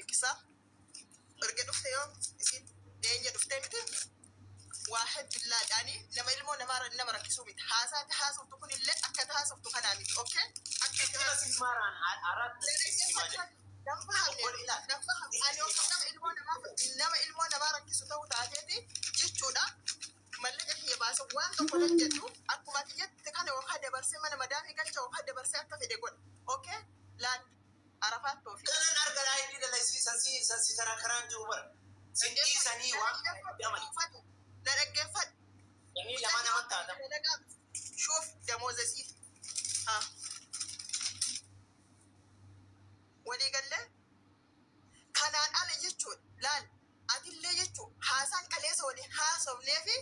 topic isaa. Erga dhufte yoo isiin dhiyeenya dhuftee miti waa heddullaadhaanii nama ilmoo namaa nama rakkisuu miti. Haasaa ati haasoftu kunillee akka ati haasoftu kanaa miti. Okay? Akka ati haasoftu. Nan fahamne nan fahamne ani osoo nama ilmoo namaa nama ilmoo namaa rakkisu ta'uu taateeti jechuudha. Mallaqa kiyya baase waan tokko hin hojjedhu. Akkuma ati jette kana yookaan dabarsee mana madaamii galcha yookaan dabarsee akka fedhe godha. Okay? Laal Arafaat Toofiq. Kanan arga laayidii dalaysiisan si san si karaa karaan jiru bara. Sin dhiisanii waan kana itti amani. Na dhaggeeffadhu. Inni lama nama taata. Dalagaa shuuf damooza isii. Haa. Walii gallee? Kanaan ala jechuudha. Laal atillee jechuun haasaan kaleessa waliin haasofnee fi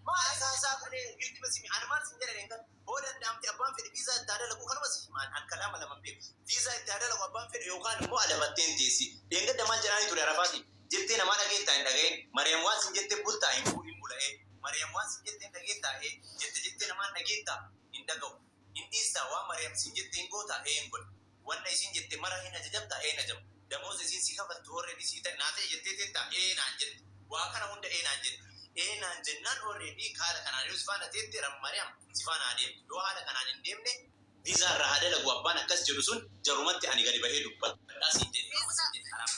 Maal haasaa kun gilxima simi ani maal sin jedhan kan hoo danda'amte abbaan fedhe viizaa itti haa dalagu kanuma si himaan an kalaama lama beeku viizaa itti haa dalagu abbaan fedhe yookaan immoo adabatteen teessi dheengadda maal jedhaanii ture arafaatiin jettee namaa dhageettaa hin dhaga'in Mariyam waan sin jette bultaa hin hin bula ee Mariyam waan sin jette hin dhageettaa ee jette jettee namaa hin dhageettaa hin dhaga'u hin dhiistaa waan Mariyam sin jette hin gootaa ee hin godha Wanna isiin jette mara hin ajajamta? Ee hin ajamu. Damooza isiin sii kafaltu already sii ta'e naa ta'e jettee teetta? Ee naan jette. Waa kana hunda ee naan jette. Ee naan jennaan already haala kanaan yoo si faana teette Mariyam si faana haa deemtu. Yoo haala kanaan hin deemne visa irraa haa dalagu abbaan akkas jedhu sun jarumatti ani gadi bahee dubbadha siin jedhe. Kanuma siin jedhe karaa.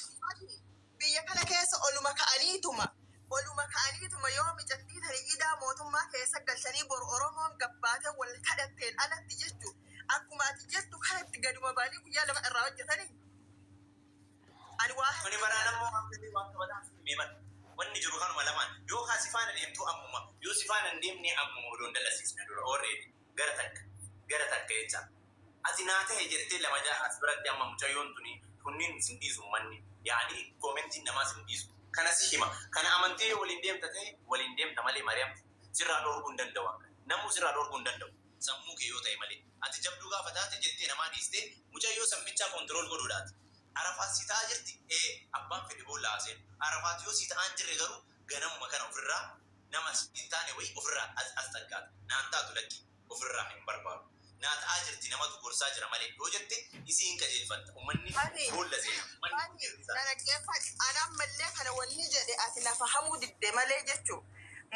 Biyya kana keessa oluma ka'aniituma oluma ka'aniituma yoo micattii tani idaa mootummaa keessa galchanii boru Oromoon gabbaatee wal kadhatteen alatti jechu akkuma ati jettu kanatti gaduma ba'anii guyyaa 2 irraa hojjetanii ani waa Kuni baraan ammoo waan fedhee waan qabataan si himee bar. Wanni jiru kanuma lamaan. Yoo kaa si faana deemtuu ammuma. Yoo si faana hin deemnee ammuma odoo hin dalasiisne dura already gara takka gara takka jecha. Ati naa tahe jettee lama jaha as biratti amma mucayyoon tuni tunniin sin dhiisu ummanni yaani commentiin namaa sin dhiisu kana si hima kana amantee yoo waliin deemta tahe waliin deemta malee Mariyam sirraa dhoorguu hin danda'u akka namuu sirraa dhoorguu hin danda'u sammuu kee yoo tahe malee ati jabduu gaafa taate jettee namaa dhiistee mucayyoo san bichaa control godhuudha ati Arafaat si ta'aa jirti ee abbaan fedhe boolla haa seenu Arafaat yoo si ta'aa hin jirre garuu ganamuma kana ofirraa nama si hin taane wayii ofirraa as as xaggaata naan taatu lakki ofirraa hin barbaadu. Naa ta'aa jirti namatu gorsaa jira malee yoo jette isii hin qajeelfatta. Ummanni Ani boolla seena. Ummanni ani hir'isa. na dhaggeeffadhu ani ammallee kana wanni jedhe ati na fahamuu didde malee jechu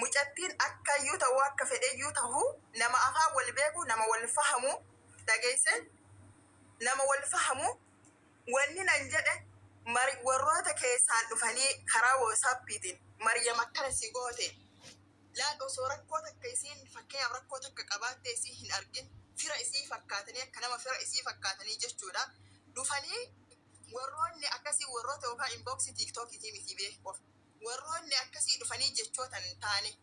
mucattiin akkayyuu ta'uu akka fedheyyuu ta'uu nama afaan wal beeku nama wal fahamu dhageesse nama wal fahamu wanni nan jedhe mari warroota keessaan dhufanii karaa whatsaappiitiin Maryam akkana si goote Laal osoo rakkoo takka isiin fakkeenyaaf rakkoo takka qabaattee isii hin argin fira isii fakkaatanii akka nama fira isii fakkaatanii jechuudha dhufanii warroonni akkasii warroota yookaan inbox tiiktookiitii mitii beeki qofa warroonni akkasii dhufanii jechoota hin taane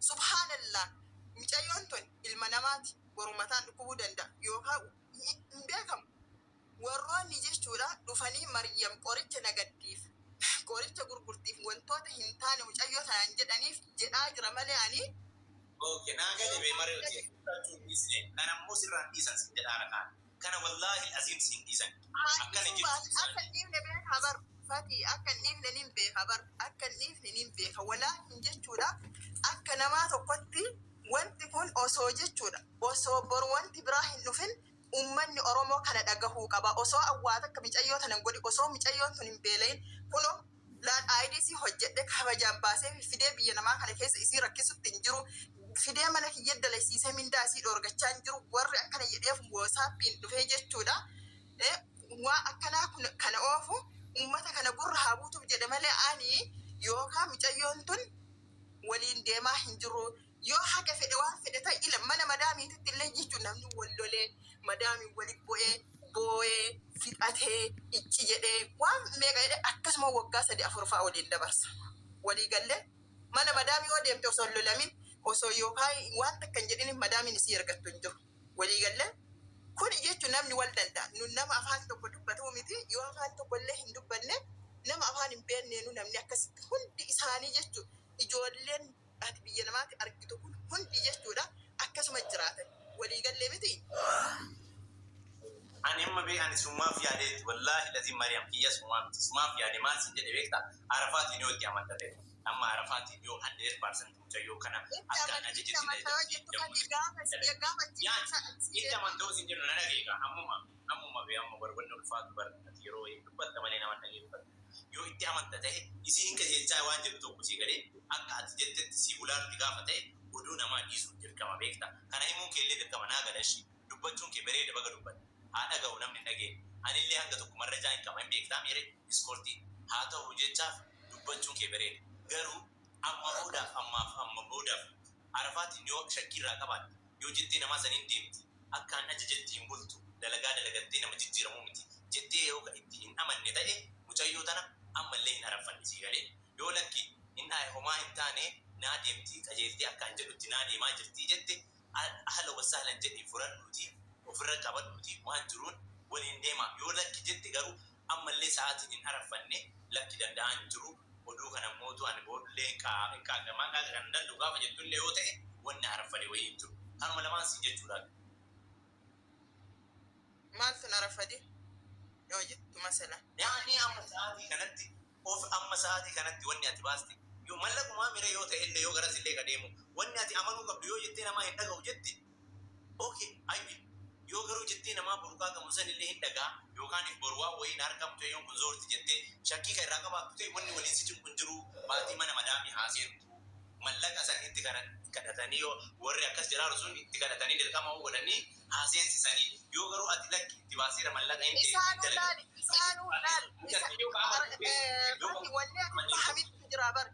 subhaanallah micayyoon tun ilma namaati boru mataan dhukkubuu danda'a yookaan hin beekamu Warroonni jechuudha dhufanii Maryam qoricha nagaddiif, qoricha gurgurtiif wantoota hin taane mucayyoo tanaan jedhaniif jedhaa jira malee ani Ok naa gale bee maree hojii ati fudhachuu hin dhiisne kana immoo sirraa hin dhiisan sin jedhaara kaan kana wallaahil aziim si hin dhiisan haa akkana dhiisuu jettu baate isaan akka hin dhiifne beekaa bar Fatii akka hin dhiifne nin beeka bar akka hin dhiifne nin beeka walaakin jechuudha akka namaa tokkotti wanti kun osoo jechuudha osoo boru wanti biraa hin dhufin Ummanni Oromoo kana dhagahuu qaba. Osoo an waa takka micayyoo tana hin godhin, osoo micayyoon tun hin beelayin, kuno laal ID isii hojjedhe kabajaan baasee fidee biyya namaa kana keessa isii rakkisutti hin jiru. Fidee mana kiyya dalaysiisee mindaa isii dhoorgachaa hin jiru. Warri akkana jedheef whatsaappiin dhufee jechuudha. Waa akkanaa kun kana oofu ummata kana gurra haa buutuuf jedhe malee ani yookaan micayyoon tun waliin deemaa hin jirru. Yoo haga fedhe waan fedhe ta'e ila mana madaamiititti illee jechuun namni wal lolee madaamiin wali bu'ee boo'ee fixatee icci jedhee waan meeqa jedhee akkasuma waggaa sadi afur fa'a waliin dabarsa. Walii gallee mana madaamii yoo deemte osoo hin lolamin osoo yookaan waan takka hin jedhin madaamiin isii ergattu hin jiru. Walii gallee kuni jechuun namni wal danda'a. Nun nama afaan tokko dubbatuu miti yoo afaan tokko illee hin dubbanne nama afaan hin beekneenu namni akkasitti hundi isaanii jechuun ijoolleen ati biyya namaati argitu kun hundi jechuudha akkasuma jiraatan walii gallee miti. Ani amma bee ani sumaaf yaadeetti wallaahi lazim Mariam kiyya sumaa miti sumaaf yaade maal sin jedhe beekta Arafaatiin yoo itti amanta ta'e amma Arafaatiin yoo 100% mucayyoo kana Itti akka an amanti itti ajajetti na amanta yoo ajajji jettu kati gaafa gaafa achi Yaan keessa itti amanta yoo sin jedhu na dhageeka ammuma ammuma bee amma bar wanni ulfaatu bar ati yeroo wayii dubbatta malee nama hin dhageeffattu. Yoo itti amanta ta'e isii hin qajeelchaa waan jedhu tokko sii galee akka ati jettetti sii bulaalutti gaafa ta'e oduu namaa dhiisuun dirqama beekta. Kana himuun kee illee dirqama naa gadashi. Dubbachuun kee bareeda baga dubbatte. Haa dhaga'u namni dhagee. Anillee hanga tokko marrajaa hin qaba hin beektaa miire iskoortii haa ta'u jechaaf dubbachuun kee bareeda. Garuu amma boodaaf ammaaf amma boodaaf Arafaatiin yoo shakkiirraa qabaatte yoo jettee namaa saniin deemti akka an ajajetti hin bultu dalagaa dalagattee nama jijjiiramuu miti jettee yoo ka itti hin amanne ta'e mucayyoo tana ammallee hin araffanne sii galee yoo lakki hin homaa hin taane naa deemti qajeeltee akka an jedhutti naa deemaa jirti jette ahla wasahlan jedhii fudhadhuuti ofirra qabadhuuti waan jiruun waliin deemaa yoo lakki jette garuu ammallee sa'aatiin hin araffanne lakki danda'an jiru oduu kana mootu ani boodullee hin qaaqamaa qaaqa kan danda'u gaafa jettullee yoo ta'e wanni araffane wayii hin jiru. Kanuma lamaan siin jechuudha. Maaltu na rafade yoo jettu masala. Yaani amma sa'aatii kanatti of amma sa'aatii kanatti wanni ati baaste yoo mallaqumaa mire yoo ta'e illee yoo garas illee ka deemu wanni ati amanuu qabdu yoo jettee namaa hin dhaga'u jette okay ayyi yoo garuu jettee namaa boruqaa qabu san illee hin dhagaa yookaan if boruwaa wayiin harka mucayyoon kun zoorti jettee shakkii kan irraa qabaattu ta'e wanni waliin si cinqu hin jiru baatii mana madaamii haaseentu mallaqa san itti kadhatanii yoo warri akkas jiraaru sun itti kadhatanii dirqama godhanii haaseensisanii yoo garuu ati lakki itti baaseera mallaqa hin Isaanuu laali isaanuu laali. Wanni ati fahamitti jira bar.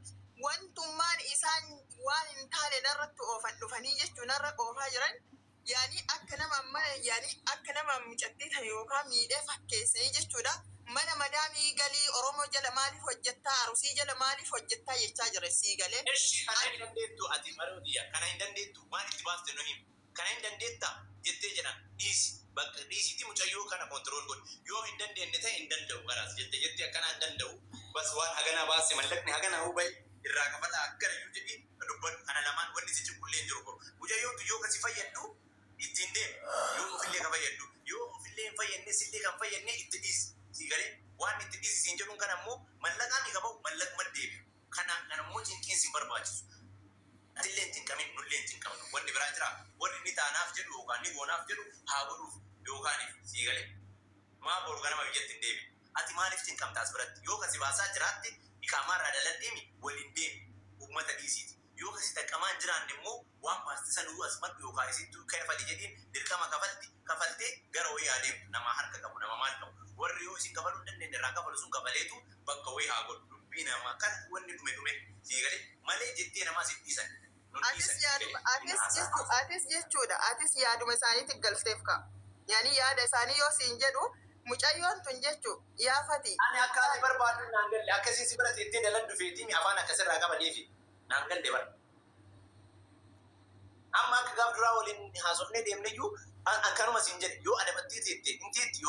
Wantummaan isaan waan hin taane narratti oofan dhufanii jechuun narra oofaa jiran yaani akka nama amma yaani akka nama mucattii tan yookaan miidhee fakkeessanii jechuudha. Mana madaamii galii Oromoo jala maaliif hojjettaa Arusii jala maaliif hojjettaa jechaa jira sii galee. Eshi kana hin dandeettu ati maroodiya kana hin dandeettu waan itti baaste nu himi kana hin dandeetta jettee jedhan dhiisi bakka dhiisitti mucayyoo kana control godhi yoo hin dandeenye ta'e hin danda'u garaas jette jettee akkana hin danda'u bas waan haganaa baase mallaqni haganaa hubay irraa kafalaa akkana iyyuu jedhi dubbadhu kana lamaan wanni si cinqullee hin jiru mucayyoon tu yoo kasi fayyaddu ittiin deemu yoo ofillee ka fayyaddu yoo ofillee hin fayyadne sillee kan fayyadne itti dhiisi sii galee waan itti dhiisi siin jedhuun kana immoo mallaqaan ni qabamu mallaquma deebi'u kana kana immoo cinqiin sin barbaachisu. Atillee hin cinqamin nullee hin cinqamnu wanni biraa jira warri inni taanaaf jedhu yookaan ni goonaaf jedhu haa godhuuf yookaan sii galee maa boru ganama biyyatti hin deebi ati maaliif cinqamta as biratti yoo kasi baasaa jiraatte iqaamaa irraa daladdeemi waliin deemi uummata dhiisiiti yoo kasi taqqamaa hin jiraanne immoo waan baaste sanuu as madhu yookaan isittuu kafali jedhiin dirqama kafalti kafaltee gara wayii haa deemtu nama harka qabu nama maal qabu warri yoo isin kafaluu hin dandeenye irraa kafalu sun kafaleetu bakka wayii haa godhu dubbii namaa kan wanni dhume dhume sii galee malee jettee namaa si dhiisan. Atis yaaduma atis jechu atis jechuudha atis yaaduma isaaniitti galteef ka'a. Yaani yaada isaanii yoo siin jedhu mucayyoon tun jechu yaafati. Ani akka ati barbaadu naan galle akkasii si bira teettee daladdu feetii afaan akkasirraa qabaniifi naan galle bara. Amma akka gaaf duraa waliin haasofnee deemne iyyuu akkanuma siin jedhe yoo adabattee teette hin teetti.